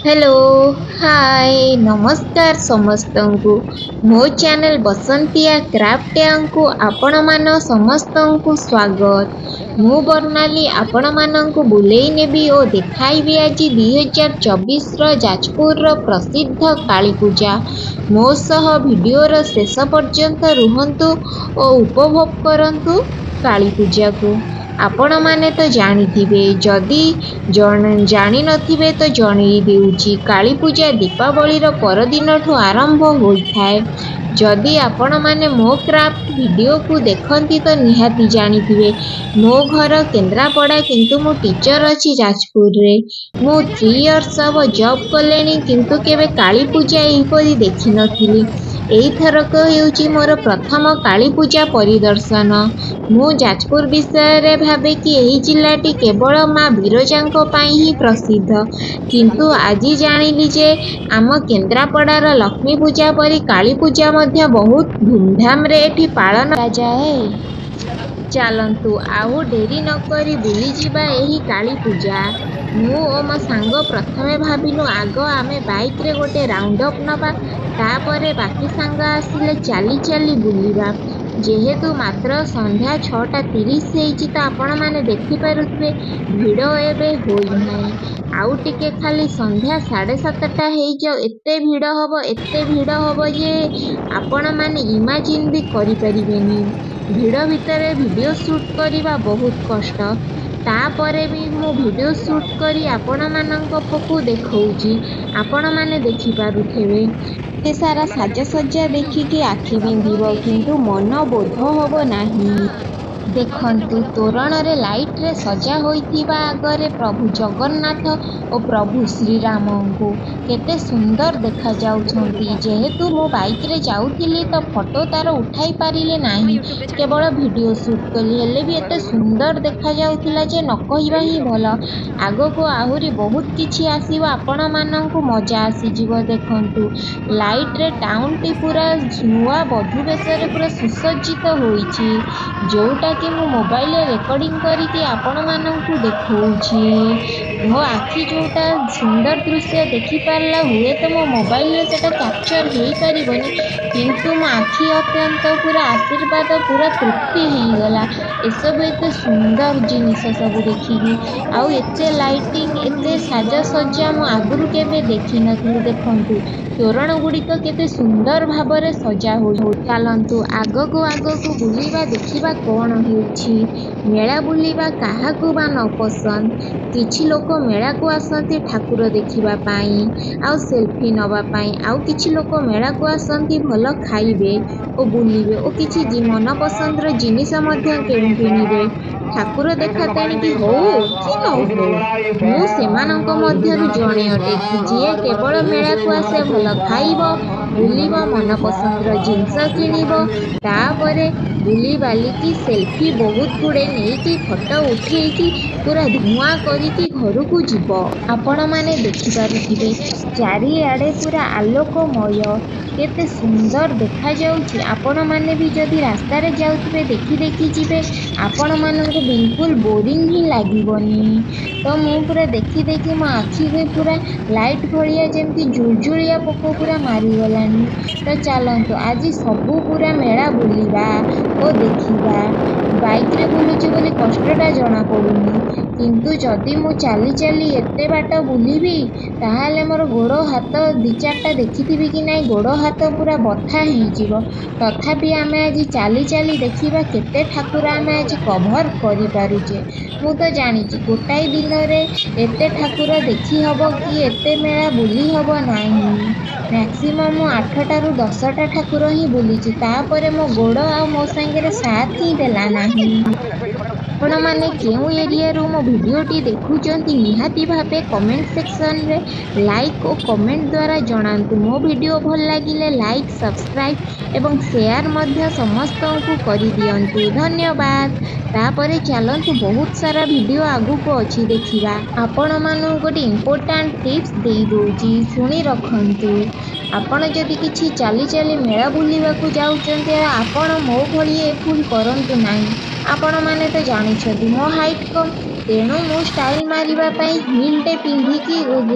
Hello, ହାଏ, ନମସ୍କାର ସମସ୍ତଙ୍କୁ। ମୋ ଚ୍ୟାନେଲ ବସନ୍ତିଆ କ୍ରାଫ୍ଟିଆଙ୍କୁ ଆପଣମାନ ସମସ୍ତଙ୍କୁ ସ୍ୱାଗତ। ମୁଁ ବର୍ଣ୍ଣାଲୀ ଆପଣମାନଙ୍କୁ ବୁଲେଇ ନେବି ଓ ଦେଖାଇବି ଆଜି 2024ର ଯାଜପୁରର ପ୍ରସିଦ୍ଧ କାଳୀପୂଜା। ମୋ ସହ ଭିଡ଼ିଓର ଶେଷ ପର୍ଯ୍ୟନ୍ତ ରୁହନ୍ତୁ ଓ ଉପଭୋଗ କରନ୍ତୁ କାଳୀପୂଜାକୁ। ଆପଣମାନେ ତ ଜାଣିଥିବେ, ଯଦି ଜାଣିନଥିବେ ତ ଜଣେଇ ଦେଉଛି, କାଳୀପୂଜା ଦୀପାବଳିର ପରଦିନଠୁ ଆରମ୍ଭ ହୋଇଥାଏ। ଯଦି ଆପଣମାନେ ମୋ କ୍ରାଫ୍ଟ ଭିଡ଼ିଓକୁ ଦେଖନ୍ତି ତ ନିହାତି ଜାଣିଥିବେ। ମୋ ଘର କେନ୍ଦ୍ରାପଡ଼ା, କିନ୍ତୁ ମୁଁ ଟିଚର ଅଛି ଯାଜପୁରରେ। ମୁଁ 3 ଇୟର୍ସ ହବ ଜବ୍ କଲିଣି, କିନ୍ତୁ କେବେ କାଳୀପୂଜା ଏହିପରି ଦେଖିନଥିଲି। ଏଇଥରକ ହେଉଛି ମୋର ପ୍ରଥମ କାଳୀପୂଜା ପରିଦର୍ଶନ। ମୁଁ ଯାଜପୁର ବିଷୟରେ ଭାବେ କି ଏହି ଜିଲ୍ଲାଟି କେବଳ ମା ବିରଜାଙ୍କ ପାଇଁ ହିଁ ପ୍ରସିଦ୍ଧ, କିନ୍ତୁ ଆଜି ଜାଣିଲି ଯେ ଆମ କେନ୍ଦ୍ରାପଡ଼ାର ଲକ୍ଷ୍ମୀ ପୂଜା ପରି କାଳୀପୂଜା ମଧ୍ୟ ବହୁତ ଧୁମଧାମରେ ଏଠି ପାଳନ କରାଯାଏ। ଚାଲନ୍ତୁ, ଆଉ ଡେରି ନକରି ବୁଲିଯିବା ଏହି କାଳୀପୂଜା। ମୁଁ ଓ ମୋ ସାଙ୍ଗ ପ୍ରଥମେ ଭାବିଲୁ ଆଗ ଆମେ ବାଇକରେ ଗୋଟେ ରାଉଣ୍ଡ ଅପ୍ ନେବା, ତାପରେ ବାକି ସାଙ୍ଗ ଆସିଲେ ଚାଲି ଚାଲି ବୁଲିବା। ଯେହେତୁ ମାତ୍ର ସନ୍ଧ୍ୟା 6:30 ହେଇଛି, ତ ଆପଣମାନେ ଦେଖିପାରୁଥିବେ ଭିଡ଼ ଏବେ ହୋଇନାହିଁ। ଆଉ ଟିକେ ଖାଲି ସନ୍ଧ୍ୟା 7:30 ହେଇଯାଉ, ଏତେ ଭିଡ଼ ହବ, ଏତେ ଭିଡ଼ ହବ ଯେ ଆପଣମାନେ ଇମାଜିନ୍ ବି କରିପାରିବେନି। ଭିଡ଼ ଭିତରେ ଭିଡ଼ିଓ ସୁଟ୍ କରିବା ବହୁତ କଷ୍ଟ। ତାପରେ ବି ମୁଁ ଭିଡ଼ିଓ ସୁଟ୍ କରି ଆପଣମାନଙ୍କ ପାଖକୁ ଦେଖଉଛି। ଆପଣମାନେ ଦେଖିପାରୁଥିବେ, ଏତେ ସାରା ସାଜସଜ୍ଜା ଦେଖିକି ଆଖି ବିନ୍ଧିବ, କିନ୍ତୁ ମନ ବୋଧ ହବ ନାହିଁ। ଦେଖନ୍ତୁ, ତୋରଣରେ ଲାଇଟରେ ସଜା ହୋଇଥିବା ଆଗରେ ପ୍ରଭୁ ଜଗନ୍ନାଥ ଓ ପ୍ରଭୁ ଶ୍ରୀରାମଙ୍କୁ କେତେ ସୁନ୍ଦର ଦେଖାଯାଉଛନ୍ତି। ଯେହେତୁ ମୁଁ ବାଇକରେ ଯାଉଥିଲି, ତ ଫଟୋ ତାର ଉଠାଇ ପାରିଲି ନାହିଁ, କେବଳ ଭିଡ଼ିଓ ସୁଟ୍ କଲି। ହେଲେ ବି ଏତେ ସୁନ୍ଦର ଦେଖାଯାଉଥିଲା ଯେ ନ କହିବା ହିଁ ଭଲ। ଆଗକୁ ଆହୁରି ବହୁତ କିଛି ଆସିବ, ଆପଣମାନଙ୍କୁ ମଜା ଆସିଯିବ। ଦେଖନ୍ତୁ, ଲାଇଟରେ ଟାଉନଟି ପୁରା ନୂଆ ବଧୂ ବେଶରେ ପୁରା ସୁସଜ୍ଜିତ ହୋଇଛି, ଯୋଉଟାକି ମୁଁ ମୋବାଇଲରେ ରେକର୍ଡିଂ କରିକି ଆପଣମାନଙ୍କୁ ଦେଖଉଛି। ମୋ ଆଖି ଯୋଉଟା ସୁନ୍ଦର ଦୃଶ୍ୟ ଦେଖିପାରିଲା, ହୁଏତ ମୋ ମୋବାଇଲରେ ସେଟା କ୍ୟାପଚର ହେଇପାରିବନି, କିନ୍ତୁ ମୋ ଆଖି ଅତ୍ୟନ୍ତ ପୁରା ଆଶୀର୍ବାଦ, ପୁରା ତୃପ୍ତି ହେଇଗଲା ଏସବୁ ଏତେ ସୁନ୍ଦର ଜିନିଷ ସବୁ ଦେଖିକି। ଆଉ ଏତେ ଲାଇଟିଂ, ଏତେ ସାଜସଜ୍ଜା ମୁଁ ଆଗରୁ କେବେ ଦେଖିନଥିଲି। ଦେଖନ୍ତୁ, ତୋରଣ ଗୁଡ଼ିକ କେତେ ସୁନ୍ଦର ଭାବରେ ସଜା ହୋଇ। ଚାଲନ୍ତୁ, ଆଗକୁ ଆଗକୁ ବୁଲିବା, ଦେଖିବା କଣ ହେଉଛି। ମେଳା ବୁଲିବା କାହାକୁ ବା ନ ପସନ୍ଦ? କିଛି ଲୋକ ମେଳାକୁ ଆସନ୍ତି ଠାକୁର ଦେଖିବା ପାଇଁ ଆଉ ସେଲଫି ନେବା ପାଇଁ, ଆଉ କିଛି ଲୋକ ମେଳାକୁ ଆସନ୍ତି ଭଲ ଖାଇବେ ଓ ବୁଲିବେ ଓ କିଛି ମନପସନ୍ଦର ଜିନିଷ ମଧ୍ୟ କିଣିବେ। ଠାକୁର ଦେଖା ତେଣିକି ହଉ କି ନ ହଉ। ମୁଁ ସେମାନଙ୍କ ମଧ୍ୟରୁ ଜଣେ ଅଟେ, ଯିଏ କେବଳ ମେଳାକୁ ଆସେ ଭଲ ଖାଇବ, ବୁଲିବ, ମନପସନ୍ଦର ଜିନିଷ କିଣିବ, ତାପରେ ବୁଲିବାଲିକି ସେଲଫି ବହୁତ ଗୁଡ଼େ ନେଇକି, ଫଟୋ ଉଠେଇକି ପୁରା ଧୂଆଁ କରିକି ଘରକୁ ଯିବ। ଆପଣମାନେ ଦେଖିପାରୁଥିବେ, ଚାରିଆଡ଼େ ପୁରା ଆଲୋକମୟ, କେତେ ସୁନ୍ଦର ଦେଖାଯାଉଛି। ଆପଣମାନେ ବି ଯଦି ରାସ୍ତାରେ ଯାଉଥିବେ, ଦେଖି ଦେଖି ଯିବେ, ଆପଣମାନଙ୍କୁ ବିଲକୁଲ ବୋରିଂ ହିଁ ଲାଗିବନି। ତ ମୁଁ ପୁରା ଦେଖି ଦେଖି ମୋ ଆଖିକୁ ପୁରା ଲାଇଟ୍ ଭଳିଆ ଯେମିତି ଜୁଳୁଜୁଳିଆ ପୋକ ପୁରା ମାରିଗଲାଣି। ତ ଚାଲନ୍ତୁ, ଆଜି ସବୁ ପୁରା ମେଳା ବୁଲିବା ଓ ଦେଖିବା। ବାଇକରେ ବୁଲୁଛି ବୋଲି କଷ୍ଟଟା ଜଣାପଡ଼ୁନି, କିନ୍ତୁ ଯଦି ମୁଁ ଚାଲି ଚାଲି ଏତେ ବାଟ ବୁଲିବି, ତାହେଲେ ମୋର ଗୋଡ଼ ହାତ ଦି ଚାରିଟା ଦେଖିଥିବି କି ନାହିଁ, ଗୋଡ଼ ହାତ ପୁରା ବଥା ହେଇଯିବ। ତଥାପି ଆମେ ଆଜି ଚାଲି ଚାଲି ଦେଖିବା କେତେ ଠାକୁର ଆମେ ଆଜି କଭର କରିପାରୁଛେ। ମୁଁ ତ ଜାଣିଛି ଗୋଟାଏ ଦିନରେ ଏତେ ଠାକୁର ଦେଖି ହବ କି ଏତେ ମେଳା ବୁଲି ହବ ନାହିଁ। ମ୍ୟାକ୍ସିମମ୍ ମୁଁ 8ଟାରୁ 10ଟା ଠାକୁର ହିଁ ବୁଲିଛି, ତାପରେ ମୋ ଗୋଡ଼ ଆଉ ମୋ ସାଙ୍ଗରେ ସାଥ ହିଁ ଦେଲା ନାହିଁ। ଆପଣମାନେ କେଉଁ ଏରିଆରୁ ମୋ ଭିଡ଼ିଓଟି ଦେଖୁଛନ୍ତି, ନିହାତି ଭାବେ କମେଣ୍ଟ ସେକ୍ସନରେ ଲାଇକ୍ ଓ କମେଣ୍ଟ ଦ୍ୱାରା ଜଣାନ୍ତୁ। ମୋ ଭିଡ଼ିଓ ଭଲ ଲାଗିଲେ ଲାଇକ୍, ସବସ୍କ୍ରାଇବ୍ ଏବଂ ସେୟାର ମଧ୍ୟ ସମସ୍ତଙ୍କୁ କରିଦିଅନ୍ତୁ। ଧନ୍ୟବାଦ। ତାପରେ ଚାଲନ୍ତୁ, ବହୁତ ସାରା ଭିଡ଼ିଓ ଆଗକୁ ଅଛି, ଦେଖିବା। ଆପଣମାନଙ୍କୁ ଗୋଟେ ଇମ୍ପୋର୍ଟାଣ୍ଟ ଟିପ୍ସ ଦେଇଦେଉଛି, ଶୁଣି ରଖନ୍ତୁ। ଆପଣ ଯଦି କିଛି ଚାଲି ଚାଲି ମେଳା ବୁଲିବାକୁ ଯାଉଛନ୍ତି, ଆପଣ ମୋ ଭଳି ଏ ଭୁଲ କରନ୍ତୁ ନାହିଁ। ଆପଣମାନେ ତ ଜାଣିଛନ୍ତି ମୋ ହାଇଟ୍ କମ୍, ତେଣୁ ମୁଁ ଷ୍ଟାଇଲ୍ ମାରିବା ପାଇଁ ହିଲ୍ଟେ ପିନ୍ଧିକି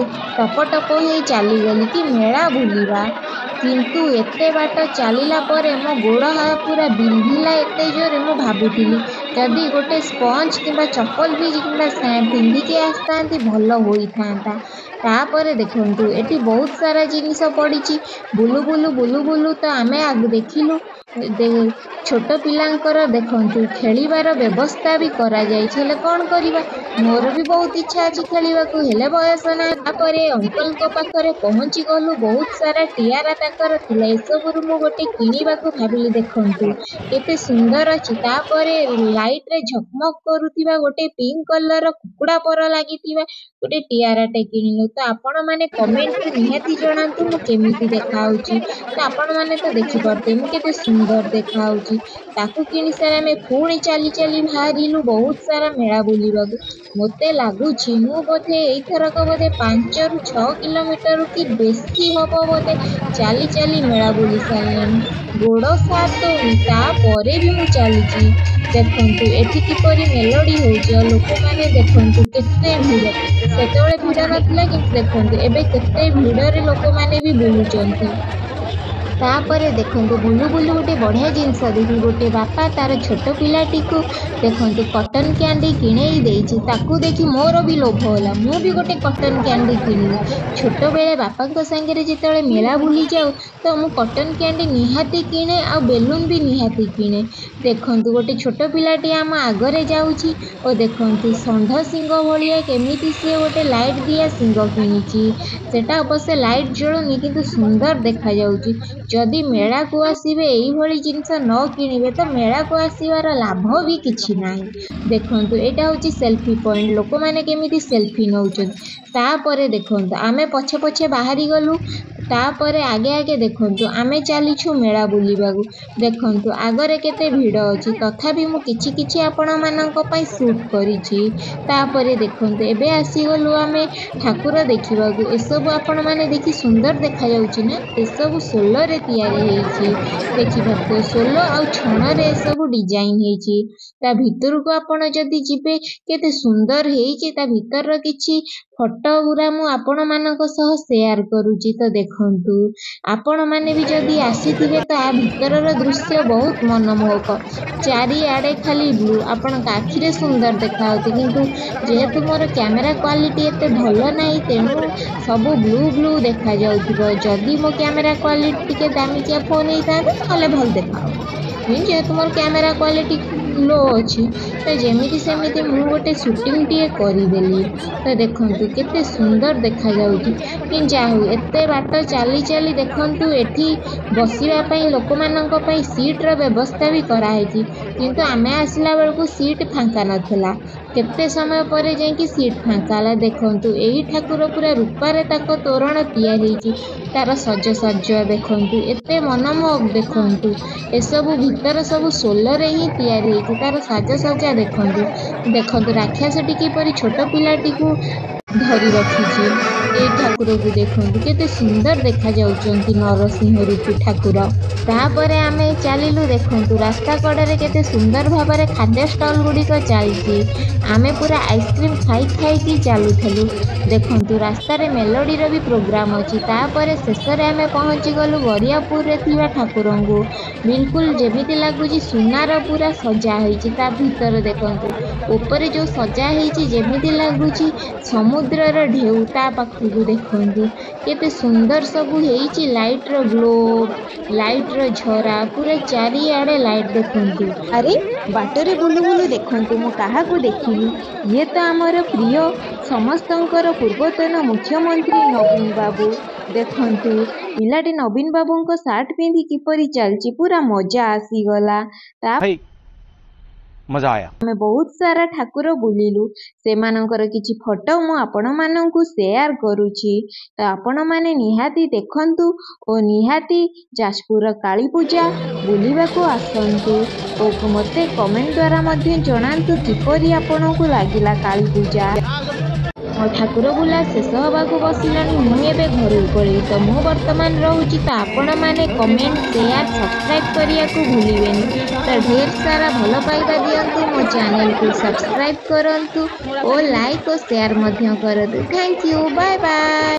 ଟପ ଟପ ହେଇ ଚାଲିଗଲି କି ମେଳା ବୁଲିବା। କିନ୍ତୁ ଏତେ ବାଟ ଚାଲିଲା ପରେ ମୋ ଗୋଡ଼ ପୁରା ବିନ୍ଧିଲା ଏତେ ଜୋରେ। ମୁଁ ଭାବୁଥିଲି ଯଦି ଗୋଟେ ସ୍ପଞ୍ଜ କିମ୍ବା ଚପଲ ବି କିମ୍ବା ପିନ୍ଧିକି ଆସିଥାନ୍ତି, ଭଲ ହୋଇଥାନ୍ତା। ତାପରେ ଦେଖନ୍ତୁ, ଏଠି ବହୁତ ସାରା ଜିନିଷ ପଡ଼ିଛି। ବୁଲୁ ବୁଲୁ ବୁଲୁ ବୁଲୁ ତ ଆମେ ଆଗ ଦେଖିଲୁ ଛୋଟ ପିଲାଙ୍କର, ଦେଖନ୍ତୁ, ଖେଳିବାର ବ୍ୟବସ୍ଥା ବି କରାଯାଇଛି। ହେଲେ କ'ଣ କରିବା, ମୋର ବି ବହୁତ ଇଚ୍ଛା ଅଛି ଖେଳିବାକୁ, ହେଲେ ବୟସ ନାହିଁ। ତାପରେ ଅଙ୍କଲଙ୍କ ପାଖରେ ପହଞ୍ଚି ଗଲୁ। ବହୁତ ସାରା ଟିଆରା ତାଙ୍କର ଥିଲା। ଏସବୁରୁ ମୁଁ ଗୋଟେ କିଣିବାକୁ ଭାବିଲି। ଦେଖନ୍ତୁ କେତେ ସୁନ୍ଦର ଅଛି। ତାପରେ ଲାଇଟରେ ଝକମକ କରୁଥିବା ଗୋଟେ ପିଙ୍କ କଲରର କୁକୁଡ଼ା ପର ଲାଗିଥିବା ଗୋଟେ ଟିଆରାଟେ କିଣିଲୁ। ତ ଆପଣମାନେ କମେଣ୍ଟରେ ନିହାତି ଜଣାନ୍ତୁ ମୁଁ କେମିତି ଦେଖାହେଉଛି। ତ ଆପଣମାନେ ତ ଦେଖିପାରୁଥିବେ ମୁଁ କେତେ ସୁନ୍ଦର ଦେଖାହେଉଛି। ତାକୁ କିଣି ସାରି ଆମେ ପୁଣି ଚାଲି ଚାଲି ବାହାରିଲୁ ବହୁତ ସାରା ମେଳା ବୁଲିବାକୁ। ମୋତେ ଲାଗୁଛି ମୁଁ ବୋଧେ ଏଇଥରକ ବୋଧେ 5ରୁ 6 କିଲୋମିଟର କି ବେଶୀ ହବ ବୋଧେ ଚାଲି ଚାଲି ମେଳା ବୁଲି ସାରିଲିଣି। ଗୋଡ଼ ସାଥ ଦଉନି, ତାପରେ ବି ମୁଁ ଚାଲିଛି। ଦେଖନ୍ତୁ ଏଠି କିପରି ମେଲୋଡ଼ି ହେଉଛି, ଆଉ ଲୋକମାନେ ଦେଖନ୍ତୁ କେତେ ଭିଡ଼। ସେତେବେଳେ ଭିଡ଼ ନଥିଲା, କିନ୍ତୁ ଦେଖନ୍ତୁ ଏବେ କେତେ ଭିଡ଼ରେ ଲୋକମାନେ ବି ବୁଲୁଛନ୍ତି। ତାପରେ ଦେଖନ୍ତୁ, ବୁଲୁ ବୁଲୁ ଗୋଟେ ବଢ଼ିଆ ଜିନିଷ ଦେଖି ଗୋଟେ ବାପା ତାର ଛୋଟ ପିଲାଟିକୁ, ଦେଖନ୍ତୁ, କଟନ୍ କ୍ୟାଣ୍ଡି କିଣେଇ ଦେଇଛି। ତାକୁ ଦେଖି ମୋର ବି ଲୋଭ ହେଲା, ମୁଁ ବି ଗୋଟେ କଟନ୍ କ୍ୟାଣ୍ଡି କିଣିବି। ଛୋଟବେଳେ ବାପାଙ୍କ ସାଙ୍ଗରେ ଯେତେବେଳେ ମେଳା ବୁଲି ଯାଉ ତ ମୁଁ କଟନ୍ କ୍ୟାଣ୍ଡି ନିହାତି କିଣେ ଆଉ ବେଲୁନ୍ ବି ନିହାତି କିଣେ। ଦେଖନ୍ତୁ, ଗୋଟେ ଛୋଟ ପିଲାଟି ଆମ ଆଗରେ ଯାଉଛି ଓ ଦେଖନ୍ତୁ ଷଣ୍ଢ ଶିଙ୍ଗ ଭଳିଆ କେମିତି ସିଏ ଗୋଟେ ଲାଇଟ୍ ଦିଆ ଶିଙ୍ଗ କିଣିଛି। ସେଟା ଅବଶ୍ୟ ଲାଇଟ୍ ଜଳୁନି, କିନ୍ତୁ ସୁନ୍ଦର ଦେଖାଯାଉଛି। ଯଦି ମେଳାକୁ ଆସିବେ, ଏଇଭଳି ଜିନିଷ ନ କିଣିବେ, ତ ମେଳାକୁ ଆସିବାର ଲାଭ ବି କିଛି ନାହିଁ। ଦେଖନ୍ତୁ, ଏଇଟା ହେଉଛି ସେଲ୍ଫି ପଏଣ୍ଟ। ଲୋକମାନେ କେମିତି ସେଲ୍ଫି ନେଉଛନ୍ତି। ତାପରେ ଦେଖନ୍ତୁ, ଆମେ ପଛେ ପଛେ ବାହାରି ଗଲୁ। ତାପରେ ଆଗେ ଆଗେ ଦେଖନ୍ତୁ, ଆମେ ଚାଲିଛୁ ମେଳା ବୁଲିବାକୁ। ଦେଖନ୍ତୁ ଆଗରେ କେତେ ଭିଡ଼ ଅଛି। ତଥାପି ମୁଁ କିଛି କିଛି ଆପଣମାନଙ୍କ ପାଇଁ ସୁଟ୍ କରିଛି। ତାପରେ ଦେଖନ୍ତୁ, ଏବେ ଆସିଗଲୁ ଆମେ ଠାକୁର ଦେଖିବାକୁ। ଏସବୁ ଆପଣମାନେ ଦେଖି ସୁନ୍ଦର ଦେଖାଯାଉଛି ନା? ଏସବୁ ସୋଲରେ ତିଆରି ହେଇଛି। ଦେଖିପାରୁଥିବେ, ସୋଲ ଆଉ ଛଣରେ ଏସବୁ ଡିଜାଇନ ହେଇଛି। ତା ଭିତରକୁ ଆପଣ ଯଦି ଯିବେ, କେତେ ସୁନ୍ଦର ହେଇଛି। ତା ଭିତରର କିଛି ଫଟୋ ଗୁରା ମୁଁ ଆପଣମାନଙ୍କ ସହ ସେୟାର କରୁଛି। ତ ଦେଖନ୍ତୁ, ଆପଣମାନେ ବି ଯଦି ଆସିଥିବେ ତ ଆ ଭିତରର ଦୃଶ୍ୟ ବହୁତ ମନମୋହକ। ଚାରିଆଡ଼େ ଖାଲି ବ୍ଲୁ, ଆପଣଙ୍କ ଆଖିରେ ସୁନ୍ଦର ଦେଖାଯାଉଛି। କିନ୍ତୁ ଯେହେତୁ ମୋର କ୍ୟାମେରା କ୍ୱାଲିଟି ଏତେ ଭଲ ନାହିଁ, ତେଣୁ ସବୁ ବ୍ଲୁ ବ୍ଲୁ ଦେଖାଯାଉଥିବ। ଯଦି ମୋ କ୍ୟାମେରା କ୍ୱାଲିଟି ଟିକେ ଦାମିକିଆ ଫୋନ୍ ହେଇଥାନ୍ତା, ତାହେଲେ ଭଲ ଦେଖାଯାଉଥାନ୍ତା। ଯେହେତୁ ମୋର କ୍ୟାମେରା କ୍ୱାଲିଟି ଲୋ ଅଛି, ତ ଯେମିତି ସେମିତି ମୁଁ ଗୋଟେ ସୁଟିଂଟିଏ କରିଦେଲି। ତ ଦେଖନ୍ତୁ କେତେ ସୁନ୍ଦର ଦେଖାଯାଉଛି। କିନ୍ତୁ ଯାହା ହଉ, ଏତେ ବାଟ ଚାଲି ଚାଲି, ଦେଖନ୍ତୁ, ଏଠି ବସିବା ପାଇଁ ଲୋକମାନଙ୍କ ପାଇଁ ସିଟ୍ର ବ୍ୟବସ୍ଥା ବି କରାହେଇଛି। କିନ୍ତୁ ଆମେ ଆସିଲା ବେଳକୁ ସିଟ୍ ଫାଙ୍କା ନଥିଲା। କେତେ ସମୟ ପରେ ଯାଇକି ସିଟ୍ ଫାଙ୍କା ହେଲା। ଦେଖନ୍ତୁ, ଏଇ ଠାକୁର ପୁରା ରୂପାରେ ତାଙ୍କ ତୋରଣ ତିଆରି ହେଇଛି। ତାର ସଜସଜ୍ଜା ଦେଖନ୍ତୁ, ଏତେ ମନମୋହକ। ଦେଖନ୍ତୁ, ଏସବୁ ଭିତର ସବୁ ସୋଲରେ ହିଁ ତିଆରି ହେଇଛି। ତାର ସାଜସଜ୍ଜା ଦେଖନ୍ତୁ। ଦେଖନ୍ତୁ ରାକ୍ଷସଟି କିପରି ଛୋଟ ପିଲାଟିକୁ ଧରି ରଖିଛି। ଏଇ ଠାକୁରକୁ ଦେଖନ୍ତୁ, କେତେ ସୁନ୍ଦର ଦେଖାଯାଉଛନ୍ତି ନରସିଂହ ରୂପୀ ଠାକୁର। ତାପରେ ଆମେ ଚାଲିଲୁ। ଦେଖନ୍ତୁ ରାସ୍ତା କଡ଼ରେ କେତେ ସୁନ୍ଦର ଭାବରେ ଖାଦ୍ୟ ଷ୍ଟଲ୍ ଗୁଡ଼ିକ ଚାଲିଛି। ଆମେ ପୁରା ଆଇସ୍କ୍ରିମ୍ ଖାଇ ଖାଇକି ଚାଲୁଥିଲୁ। ଦେଖନ୍ତୁ, ରାସ୍ତାରେ ମେଲୋଡ଼ିର ବି ପ୍ରୋଗ୍ରାମ୍ ଅଛି। ତାପରେ ଶେଷରେ ଆମେ ପହଞ୍ଚିଗଲୁ ଗରିଆପୁରରେ ଥିବା ଠାକୁରଙ୍କୁ। ବିଲକୁଲ ଯେମିତି ଲାଗୁଛି ସୁନାର ପୁରା ସଜା ହେଇଛି। ତା ଭିତରେ ଦେଖନ୍ତୁ, ଉପରେ ଯେଉଁ ସଜା ହେଇଛି, ଯେମିତି ଲାଗୁଛି ସମୁଦ୍ରର ଢେଉ। ତା ପାଖକୁ ଦେଖନ୍ତୁ, କେତେ ସୁନ୍ଦର ସବୁ ହେଇଛି। ଲାଇଟ୍ର ଗ୍ଲୋ, ଲାଇଟ୍ର ଝରା, ପୁରା ଚାରିଆଡ଼େ ଲାଇଟ୍ ଦେଖନ୍ତୁ। ଆରେ, ବାଟରେ ବୁଲୁ ବୁଲୁ ଦେଖନ୍ତୁ ମୁଁ କାହାକୁ ଦେଖିଲି। ଇଏ ତ ଆମର ପ୍ରିୟ ସମସ୍ତଙ୍କର ପୂର୍ବତନ ମୁଖ୍ୟମନ୍ତ୍ରୀ ନବୀନ ବାବୁ। ଦେଖନ୍ତୁ ପିଲାଟି ନବୀନ ବାବୁଙ୍କ ସାର୍ଟ ପିନ୍ଧି କିପରି ଚାଲିଛି, ପୁରା ମଜା ଆସିଗଲା। ତା भाई, मजा आया। ଆମେ ବହୁତ ସାରା ଠାକୁର ବୁଲିଲୁ। ସେମାନଙ୍କର କିଛି ଫଟୋ ମୁଁ ଆପଣମାନଙ୍କୁ ସେୟାର କରୁଛି। ତ ଆପଣମାନେ ନିହାତି ଦେଖନ୍ତୁ ଓ ନିହାତି ଯାଜପୁରର କାଳୀ ପୂଜା ବୁଲିବାକୁ ଆସନ୍ତୁ ଓ ମୋତେ କମେଣ୍ଟ ଦ୍ୱାରା ମଧ୍ୟ ଜଣାନ୍ତୁ କିପରି ଆପଣଙ୍କୁ ଲାଗିଲା କାଳୀ ପୂଜା। ମୋ ଠାକୁର ବୁଲା ଶେଷ ହେବାକୁ ବସିଲାଣି, ମୁଁ ଏବେ ଘରକୁ ପଳେଇବି। ତ ମୁଁ ବର୍ତ୍ତମାନ ରହୁଛି। ତ ଆପଣମାନେ କମେଣ୍ଟ, ସେୟାର, ସବସ୍କ୍ରାଇବ୍ କରିବାକୁ ଭୁଲିବେନି। ତ ଢେର ସାରା ଭଲ ପାଇବା ଦିଅନ୍ତୁ, ମୋ ଚ୍ୟାନେଲକୁ ସବସ୍କ୍ରାଇବ୍ କରନ୍ତୁ ଓ ଲାଇକ୍ ଓ ସେୟାର ମଧ୍ୟ କରନ୍ତୁ। Thank you, bye bye.